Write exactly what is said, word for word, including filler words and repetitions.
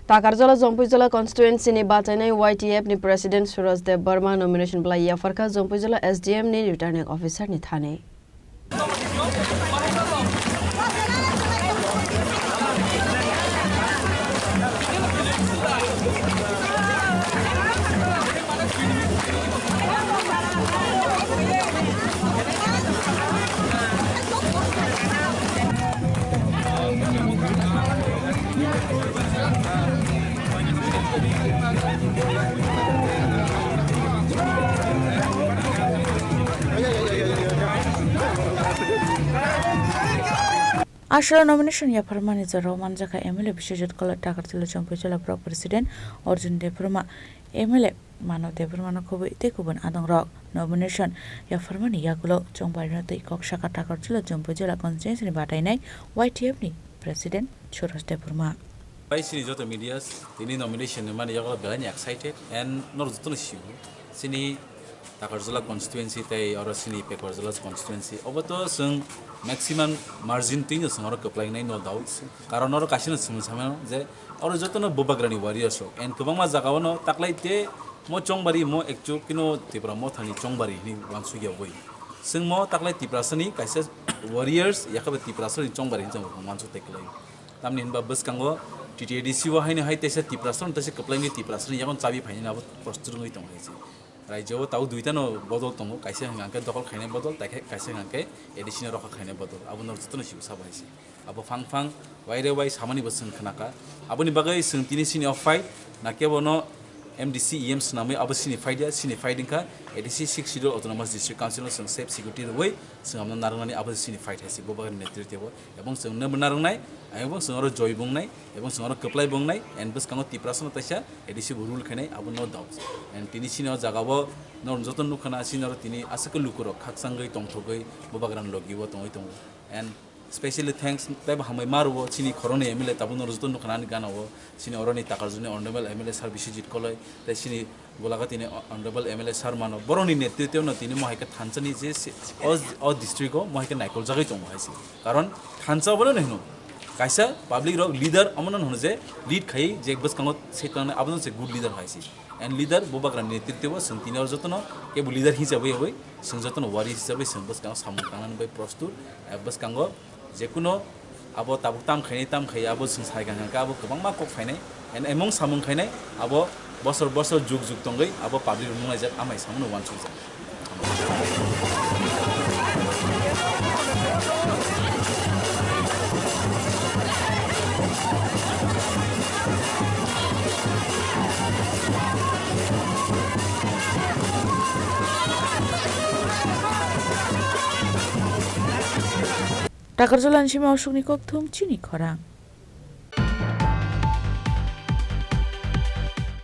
Takarjala Jompuijala constituency ni bachainai Y T F ni President Suraj Debbarma nomination belai yapharkha Jompuijala S D M ni returning officer ni thani. Aswk nomination yapharmani jorao manjakha M L A Biswajit Koloi, Takarjala Jompuijala Block President Arjun Debbarma, M L A Manav Debbarmano khobwi tei kubun adongrok. Nomination yapharmani yagulo chongbarino twi kok sakha Takarjala Jompuijala constituency ni batainai Y T F ni President Suraj Debbarma. Bai sini joto medias tini nomination ni mani yagulo belai ni excited and norok jotono sio sini Takarjala constituency tei oro sini Pekarjala constituency obo to chwng maximum margin twi no chwng oro kwplai nai, no doubt, karon oro kaisa no chwng samano je oro jotono bubagrani warriors rok and kwbangma jaga o no taklai te mo chongbari mo ekchu kino Tipra mothani chongbari hinwi uansuk ya wi chwng mo taklai Tiprasani kaisa warriors yakhabe Tiprasani chongbari hinwi chwng uansuk tei kwlai. Tamni hinba bwskango T T A D C o haino hai teisa Tiprasano teisa kwplaini Tiprasani yakon chabi phainani abo prostur wngwi tongo hai se. Raijao tabuk duitano bodol tongo, kaisa hwnka hwnkhe dokol khainai bodol, tei khe kaisa hwnka hwnkhe A D C no rokha khainai bodol, abo norok jotono sibuk sabo hai se. Abo phang phang waire wai samani bo chwng khnakha. Aboni bagwi chwng tini sini o fight, na kebono M D C E M swnamwi abo sini fight ya, sini fight wngkha A D C Sixth Schedule Autonomous District Council no chwng safe security rwwi chwng abono narwknani abo sini fight hai se, bo bagwi netritwo. Ebong chwng nw narwknai, ebong chwng oro joy bo wngnai, ebong chwng oro kwplai bo wngnai, and bwskango Tiprasano teisa A D C bo rule khainai, abo no doubt. And tini sini o jaga o norok joto nukha na, sini oro tini aswk khe lukurok khakchangwi tongthogwi bubagrani logi o tongwi tongo. And specially thanks tei bo hambai ma rwo chini khoroknwi M L A tabuk norok joto nukha na ani gana o, chini oroni Takarjuni Honorable M L A Sir Biswajit Koloi, tei chini Golaghatini Honorable M L A sir mano, borokni netritwno tini mo hai khe thansa ni je se-, o, o district o mo hai khe naikoljagwi tongo hai se. Karon thansa obono hino, kaisa public rok leader omono hino je lead khai je bwskango se tangnai abono se good leader hai se. And leader bubagrani netritwo chwng tini o jotono kebo leader hisabai bai chwng jotono wari hisabai chwng bwskango samung tangnani bai prostur, eh, bwskango Jekuno abo tabuk tam khainai, tam khai abo chwng sai kha hwnkhe abo kwbangma kok phainai, and emong samung khainai abo bosor bosor jug jug tongwi abo public rok nunglaijak amai samono uansukjak. Takarjala ni simi osukni kokthum chini khorang.